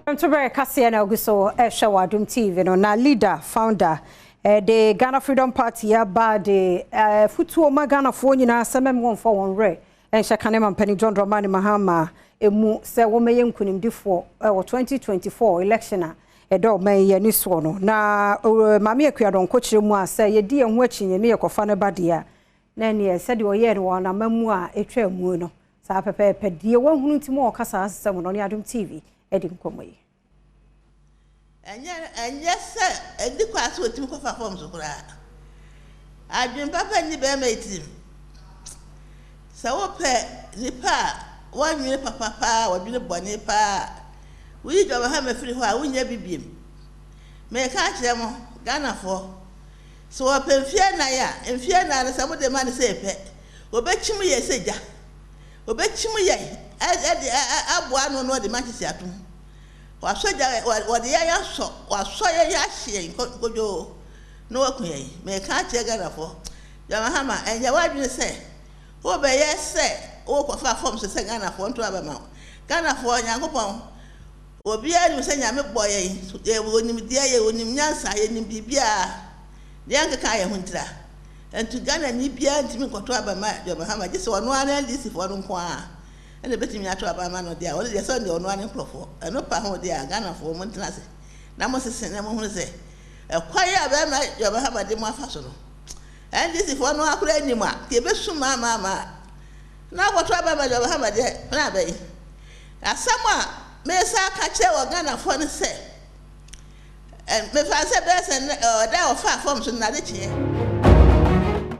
Ntobɛrɛ kaseɛ na ogu so ɛhwɛ wɔ Adom TV no. Na leader, founder de Ghana Freedom Party aba de futuo ma Ghanafoɔ nyinaa sɛ mɛm wɔmfa wɔn werɛ ɛnhyɛ kane ma mpanin John Dramani Mahama emu sɛ wɔmɛyɛ nkonimdifoɔ ɛwɔ 2024 election a ɛdɔ ɔman yi ani soɔ no. Na Maame Akua Dɔnko kyerɛ mu a sɛ yɛdi yɛn ho akyi ne yɛkɔfa no ba deɛ a, na neɛ sɛdeɛ ɔyɛɛ no wɔ anama mu a ɛtwa mu no saa pɛpɛɛpɛ deɛ wahunu nti mu a ɔka saa asɛm no ne Adom TV ɛdi nkɔmmɔ yi. Ɛnyɛ sɛ ɛdi kɔ ase otumi kɔfa fam so koraa. Adwene papa nni bɛrima yi tirim. Sɛ wopɛ nipa a wɔnwene papa paa, wɔdwene bɔne paa, woyi John Mahama firi hɔ a, wonyɛ bi biem. Meka akyerɛ mo Ghanafoɔ, sɛ wɔpɛ mfeɛ 4 a, mfeɛ 4 no sɛ mode ma no sɛ pɛ, wɔbɛkyim yɛ sɛ gya, wɔbɛkyim yɛ ɛde aboa no na ɔde ma kyesi atom. Wasɔ gya, wɔde yɛn asɔ, wasɔ yɛn ahye yɛn kodwoo na waku yɛn. Meka akyerɛ Ghanafoɔ, John Mahama, ɛnyɛ w'adwene sɛ wobɛyɛ sɛ wokɔfa fam so sɛ Ghanafoɔ nto aba ma wo. Ghanafoɔ, Nyankopɔn obiara nim sɛ Nyame bɔ yɛn, yɛwɔ nimdeɛ, yɛwɔ nim nyansa, yɛnim biribiara deɛ nkeka yɛn ho ntira. Nti Ghana ni biara ntumi nkɔto aba ma John Mahama gye sɛ ɔno ara ne NDC foɔ no nko ara ɛna ebɛtumi ato aba ama no deɛ a ɔno deɛ sɛ ɔno deɛ ɔno ara ne nkurɔfoɔ. Ɛno pa ho deɛ a, Ghanafoɔ, mo ntena ase na mo sese na mo hunu sɛ ɛkwan a bɛrima John Mahama de mo afa so no, NDC foɔ no akora anim a yɛbɛsum maamaama na akɔto aba ma John Mahama deɛ na abɛyi. Asɛm a mesa aka kyerɛ wɔ Ghanafoɔ no sɛ mefa sɛ bɛyɛ sɛ ɔda a ɔfa fam so no nade kyeɛ.